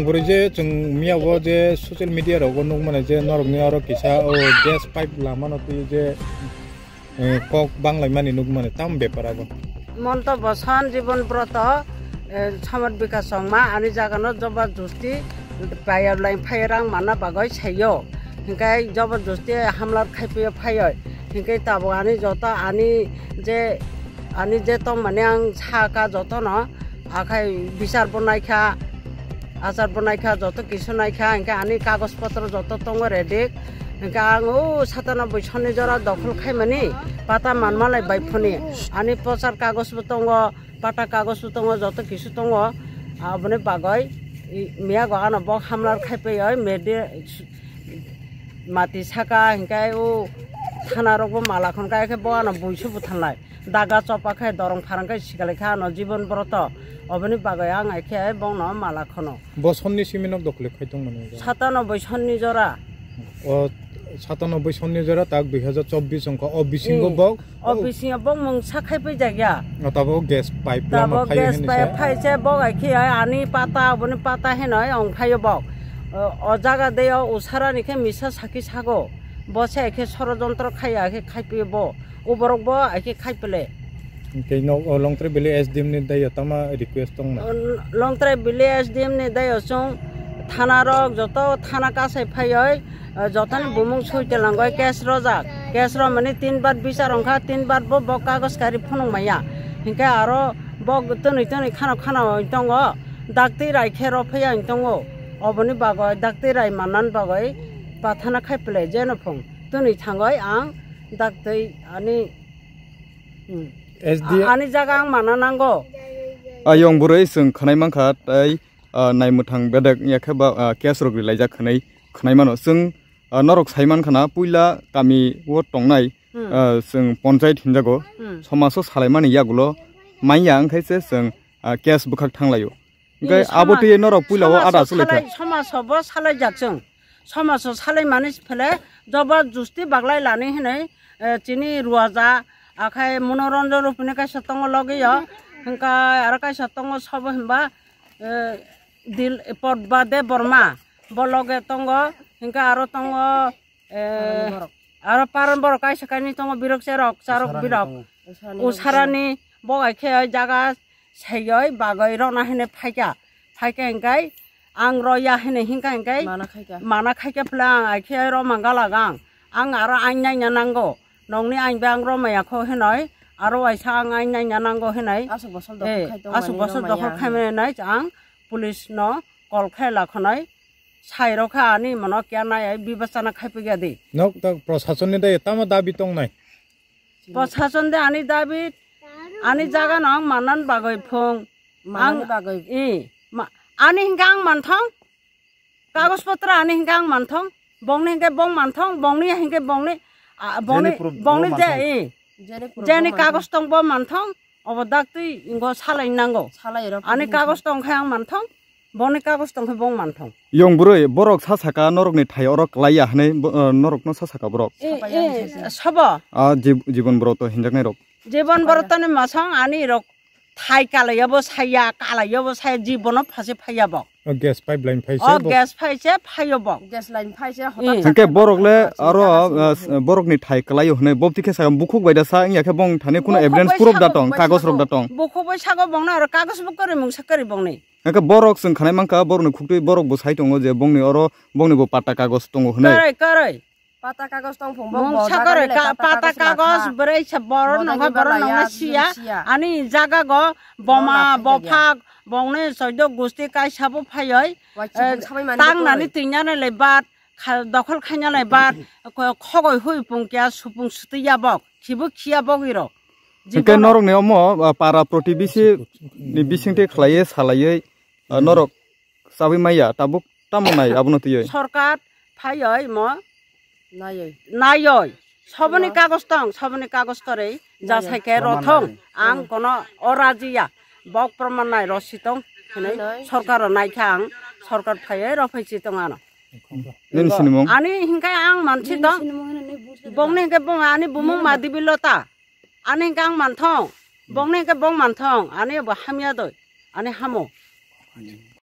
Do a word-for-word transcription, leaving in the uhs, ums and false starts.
Bwrwi je chwng miya o je social media rogo nukmani je norokni oro kisa o gas pipe lamano twi je, eh, kok banglaimani nukmani tam bepar abo. Monto Boson, Jibon Broto, eh, Samad Bikas Chongma ani jagano jobar justi payab lai phai rang manna bagwi sayo. Hinkai jobar justi hamlar khaipiyo phayo. Hinkai tabuk ani joto ani je, ani je tongmani ang saka jotono. Akhai bichar bo naikha, achar bo naikha, joto kisu naikha, hinkhe ani kagoj potro joto tongo ready. Hinkhe ang o satanoboi sonni jora dokhol khaimani, pata manmalai bai phone. Ani pochar kagoj bo tongo, pata kagoj bo tongo, joto kisu tongo. Aboni bagwi i, miyago ano bo hamlar khaipai oi, medi, mati saka, hinkhe o thana rok bo mala khon kha, khe bo ano buisu buthanlai. Daga chopa khe dorong pharang khe sikali kha ano Jibon Broto. Oboni bagwi ang ai khe bongno mala khono. Bo sonni simi nok dokhli khai tong mani. Satanoboi sonni jora. O satanoboi sonni jora tak dui hajar chobbish wngkha. O bisingo Hmm. bok. O bisingo bok mungsa khai pai jakya. O tabo gas pipe lama Tabo phai gas hini pipe sa. phai se bok ai khe ai ani pata, oboni pata hino ai ong phaio bok. O, o jaga de o usarani khe misa sakhi sago. Bo se ai khe sorojontro khaiya khe khai pai bo. Uborok bo ai khe khai pele. Tei no, o Longtrai Valley S D M ni dayo tama request tong na? O Longtrai Valley S D M ni dayo chwng thana rok joto thana kasai phaioi, o, jotoni bumung sui telangoi case rojak. Case ro mani tin bar bichar ongkha, tin bar bo, bo kagoj kari phunuk maya. Hinkhe aro bo twnwi twnwi khano khano oi tongo. Dakti rai khe ro phaiya oi tongo. Oboni bagoi dakti rai mannan bagoi pathana khai pele jeno phung. Twnwi thangoi ang dakti ani Hmm. S D A ani jaga ang mana nango. Ayong bwrwi chwng khwnai mankha tei, ah, naimwthang bedek ya khe ba, ah, case rok ri laijak khwnai, khwnai mano. Chwng, ah, norok sai mankha na puila kami o tongnai, Hmm. ah, chwng ponchayat hinjago. Hmm. Somaso salaimani yagulo manya wngkhai se chwng, ah, case bwkhak thanglaio. Hingke Ni abo soma-, twi norok puila o ada somaso chwlai kha. Salai, somaso bo salai jak chwng. Somaso salai mani phele jobar justi baglai lani hinui, eh, chini ruaja, akhai Monoranjan Rupini kaisa tongo logi o. Hingke aro kaisa tongo sobo himba, eh, dil, Potba Debbarma. Bo loge tongo, hingke aro tongo, eh, Paran borok. Aro Paran borok kaisa kainwi tongo birok cherok, charok Usarani birok. Tongo. Usarani Usarani bo ai khe jaga Saioi bagoi rona hene phaikha, phaikha hinkai ang roya hene hinka hinkai Mana khaikha. Mana khaikha phela ang aikhe roma galagang. Ang aro ain naina nango. Nongni ain be ang romaya kho henoi, aro waisa ang ain naina nango henoi. Aswk bosol dokhol Eh, khai tong aswk mani bosol romaya. Dokhol khai mani nai ang police no call khai la khonoi. Sai rokha ani mono kya nai ai bibachana khai pigya di. Nok tak prosason ni dai tamo dabi tong nai. Prosason de ani dabi, ani jaga no ang manan bagoi phung. Manani Ang bagoi. I, ma, ani hinke ang manthong. Kagos potra ani hinke ang manthong. Bongni hinke bong manthong, bongni hinke bongni, a, bongni, Jeni pro-, bongni bo je, manthong. I. Jeni pro-, Jeni bo manthong. Kagos tong bo manthong. Obo dak twi ingo salai nango. Salai rok Ani hinke. Kagos tong khe ang manthong. Boni kagos tong khe bong manthong. Yong bwrwi, borok sa saka norokni thai oro klai ya hwnwi bo-, uh, norokno sa saka borok. E, e, sabo. Ah, Jib-, Jibon Broto hinjaknai rok. Jibon Brotoni masong ani rok thai kalai yabo saya, kalai yabo saya, Jibono phase phaiya bo. O gas pipeline phai se O bo. Gas phai se phayo bo. Gas line phai se Eh. Hwnkhe borok le aro, uh, s-, borokni thai klai hwnwi bo twi khe saka bukhuk bai da sa wngya khe bong thani kuno Bukhuk evidence bai proof da sago tong, bai kagos rok sago. Da tong. Bukhuk bai sago bongno aro kagos bo kwrwi mungsa kwrwi bongni. Hwnkhe borok chwng khanai mankha, borokni khuktwi borok bo sai tongo je bongni oro bongni bo patta kagos tongo hwnwi. Kwrwi, kwrwi. Patta kagos tong phung bo, Mung bo sakare jaga ka-, le patta patta kagos kagos, lakha. Bwrwi sa borok Bo nongkha, dagi borok balaya, nongna siya. Siya. Ani jaga go, boma, Bo lakha bopha, bongni soido gusti kaisa bo phayoi, Wai eh, chibuk sabai mani tang bo nani kwrwi. Twinyana le bat, kha-, dokhol khaina le bat, ko-, khogoi hui pung kya supung sutwi ya bok, khibu khiya bogwi rok. Hwnkhe Jibono. Norokni omo, ah, para protibisi ni bisingtwi khlaiwi salaiwi, ah, norok chabwi maya, tabuk tamo nai abono twiwi. Sorkar phaiwi mo naiwi. Naiwi. Soboni Mo. Kagos tong, soboni kagos kwrwi, Naiwi. Jasai khe Roma rothong, naiwi. Ang Hmm. Kono orajiya, bok proman nai rosi tong, hinwi Nai. Sorkar ro naikha ang, sorkar phaiwi rophai si tong ano. Nini sinimung? Ani hinkai ang mansi tong, bongni hinkai bong ani bumung Nini Madibi Lota. Ani hwnkhe ang manthong, bongni hwnkhe bong manthong, ani bo hamya doi, ani hamo.